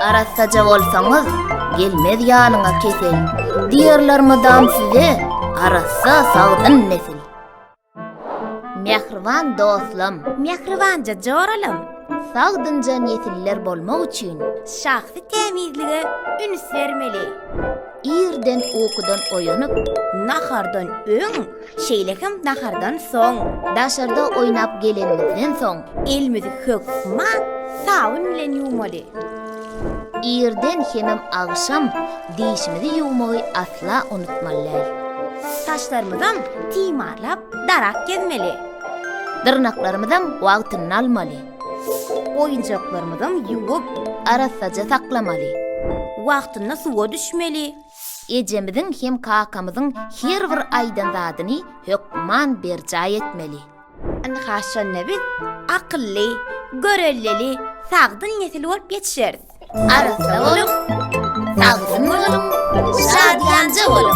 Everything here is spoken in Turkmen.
Arassaja bolsaňyz, gelmez ýanyňa kesel. Diýerler mydam size, arassa sagdyn nesil. Mähriban dostlam, Mähribanja joralam, sagdynja nesiller bolmak üçin şahsy tämizlige üns bermeli. Irden ukudan oýanyp, Nahardan öň, şeýle hem nahardan soň. Daşarda oýnap gelenimizden soň. Elimizi hökman sabyn bilen ýuwmaly. Irden hemem agşam dişimizi ýuwmagy asla unutmaly däl. Saçlarymyzam timarlap, darak gezmeli. Dyrnaklarymyzam wagtynda almaly. Oýunjaklarymyzam ýuwup, Arassaja saklamaly. Wagtynda suwa düşmeli. Ejemiziň hem kakamyzyň her bir aýdan zadyny hökman berjaý etmeli. Ynha şonda biz akylly, görelleli, sagdyn nesil bolup ýetişeris. Arassa boluň, sagdyn boluň, şadyýanja boluň!